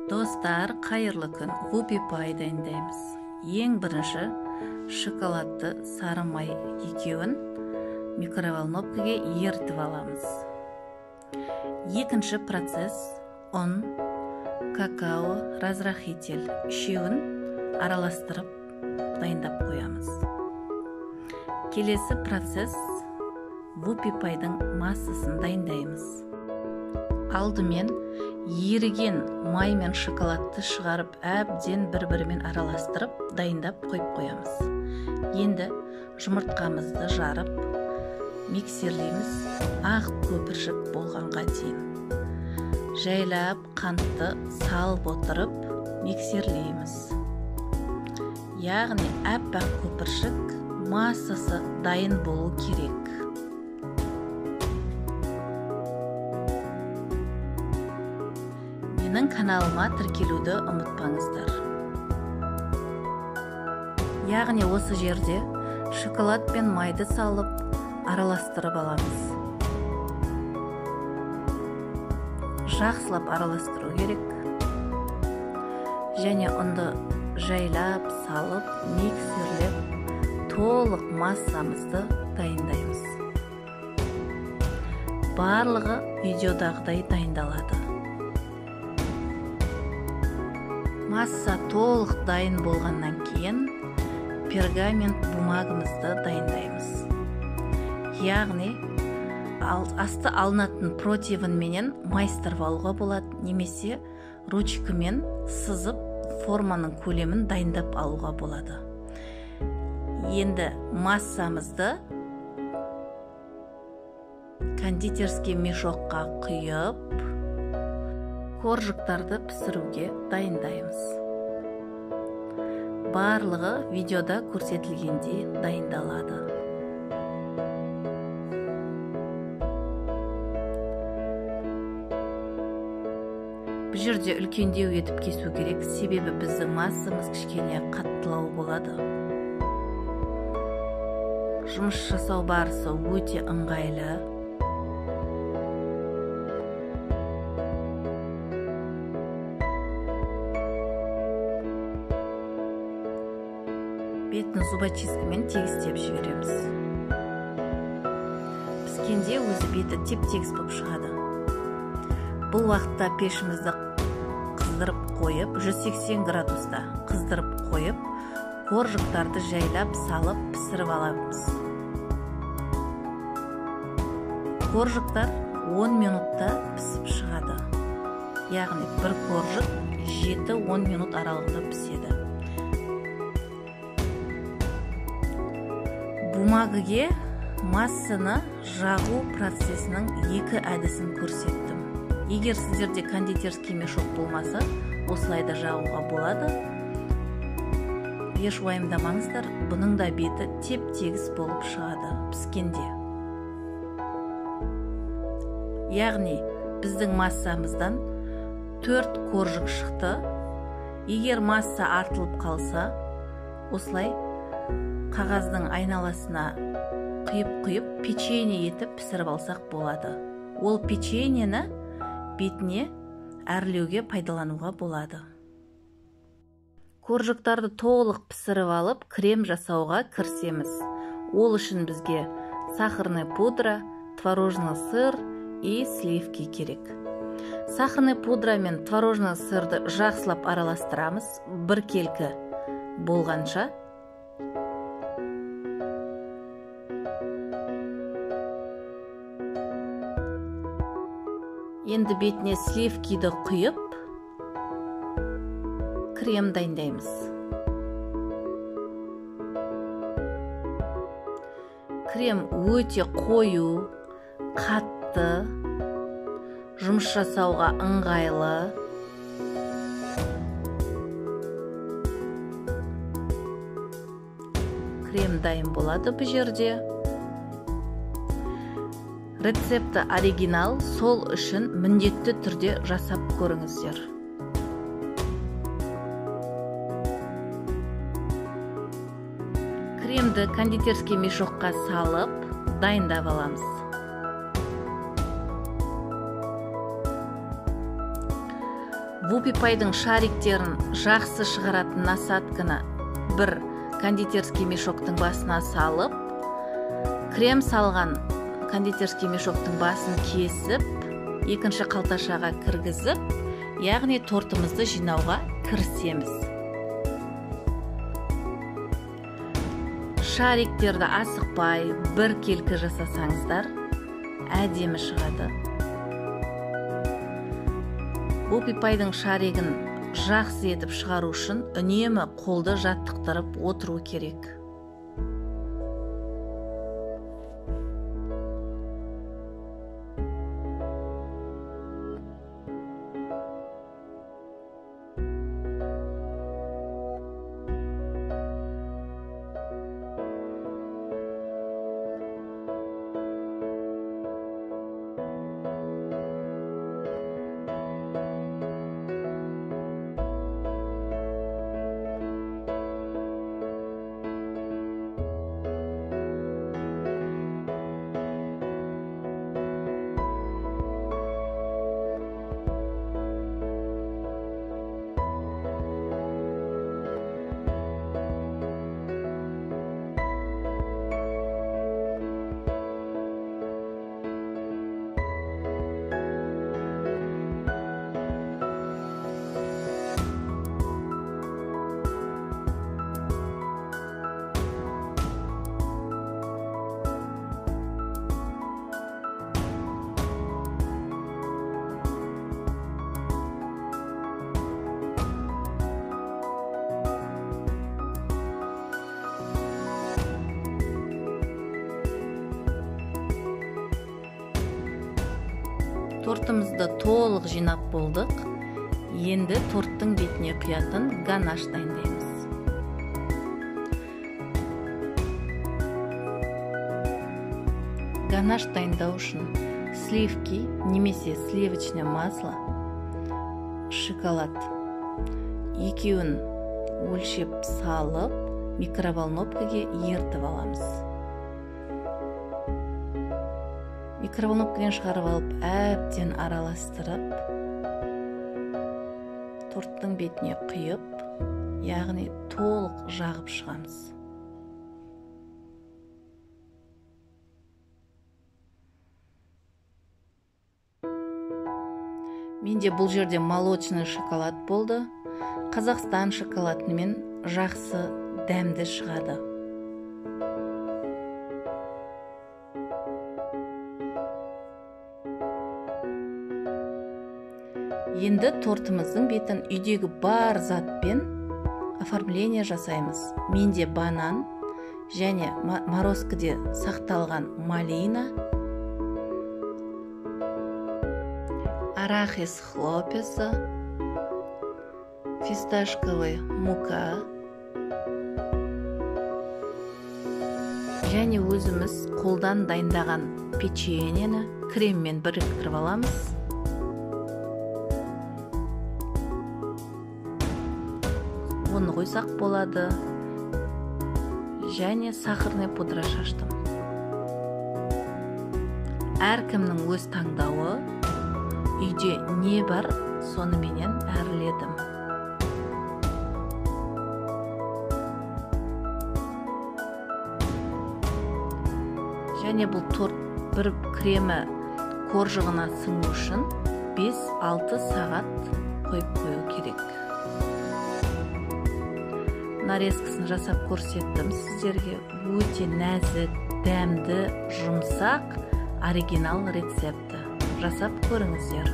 Достар, қайырлы күн. Вупи пай дайындаймыз. Ең бірінші шоколадты сары май екеуін микроволновкаге ерітіп аламыз. Екінші процесс ұн, какао, разрыхитель үшеуін араластырып дайындап қоямыз. Келесі процесс вупи пайдың массасын дайындаймыз. Алдымен еріген май мен шоколадты шығарып, әбден бір-бірімен араластырып, дайындап қойып қоямыз. Енді жұмыртқамызды жарып, миксерлейміз, ақ көпіршік болғанға дейін. Жайлап қантты салып отырып, миксерлейміз. Яғни әппақ көпіршік массасы дайын болу керек. Менің каналыма тіркелуді ұмытпаңыздар. Яғни осы жерде шоколад пен майды салып, араластырып аламыз. Жақсылап араластыру керек. Және ұнды жайлап салып, миксерлеп, толық массамызды дайындаймыз. Барлығы видеодағыдай дайындалады. Масса толық дайын болғаннан кейін пергамент бумагамызды дайындаймыз. Яғни асты алынатын противенменен майыстырып алуға болады, немесе ручкамен сызып форманың көлемін дайындап алуға болады. Енді массамызды кондитерский мешокқа құйып, коржиктарды пісіруге дайындаймыз. Барлығы видеода көрсетілгендей дайындалады. Бұл жерде үлкендеу етіп кесу керек, себебі біздің массамыз кішкене қаттылау болады. Жұмыс жасау барысы өте ыңғайлы. Бетін зубочисткамен тегістеп жібереміз. Піскенде өзі беті теп-тегіс болып шығады. Бұл уақытта пешімізді қыздырып қойып, 180 градуста қыздырып қойып, коржиктарды жайлап салып пісіріп аламыз. Коржиктар 10 минутта пісіп шығады. Яғни бір коржик 7-10 минут аралығында піседі. Бумагіге массаны жағу процесінің екі әдісін көрсеттім. Егер сіздерде кондитерский мешок болмаса, осылай да жағуға болады. Еш уайымдамаңыздар, бұның да беті теп-тегіс болып шығады піскенде. Яғни біздің массамыздан 4 коржик шықты. Егер масса артылып қалса, осылай қағаздың айналасына құйып-құйып печенье етіп пісіріп алсақ болады. Ол печеньені бетіне әрлеуге пайдалануға болады. Коржиктарды толық пісіріп алып, крем жасауға кірісеміз. Ол үшін бізге сахарная пудра, творожный сыр и сливки керек. Сахарная пудра мен творожный сырды жақсылап араластырамыз, біркелкі болғанша. Енді бетіне сливкиді құйып, крем дайындаймыз. Крем өте қою, қатты, жұмыс жасауға ыңғайлы. Крем дайын болады бұл жерде. Рецепті оригинал, сол үшін міндетті түрде жасап көріңіздер. Кремді кондитерский мешокқа салып, дайындап аламыз. Вупи-пайдың шариктерін жақсы шығаратын насадканы бір кондитерский мешоктың басына салып, крем салған кондитерский мешоктың басын кесіп, екінші қалташаға кіргізіп, яғни тортымызды жинауға кірісеміз. Шариктерді асықпай бір келкі жасасаңыздар, әдемі шығады. Вупи-пайдың шаригін жақсы етіп шығару үшін үнемі қолды жаттықтырып отыру керек. Тортымызды толық жинап болдық. Енді торттың бетіне құятын ганаш дайындаймыз. Ганаш дайындау үшін сливки немесе сливочное масло, шоколад екеуін өлшеп салып, микроволновкаге ертіп аламыз. Микроволновкадан шығарып алып, әбден араластырып, торттың бетіне құйып, яғни толық жағып шығамыз. Менде бұл жерде молочный шоколад болды. Қазақстан шоколадымен жақсы дәмді шығады. Енді тортымыздың бетін үйдегі бар затпен оформление жасаймыз. Менде банан және морозкіде сақталған малина, арахис хлопьясы, фисташковый мука және өзіміз қолдан дайындаған печеньені креммен біріктіріп аламыз. Оны қойсақ болады. Және сахарный пудра шаштым. Әркімнің өз таңдауы, үйде не бар, соныменен әрледім. Және бұл торт бір кремі коржығына сіңу үшін 5-6 сағат қойып қою керек. Нарезкасын жасап көрсеттім сіздерге. Өте нәзік, дәмді, жұмсақ оригинал рецепті. Жасап көріңіздер.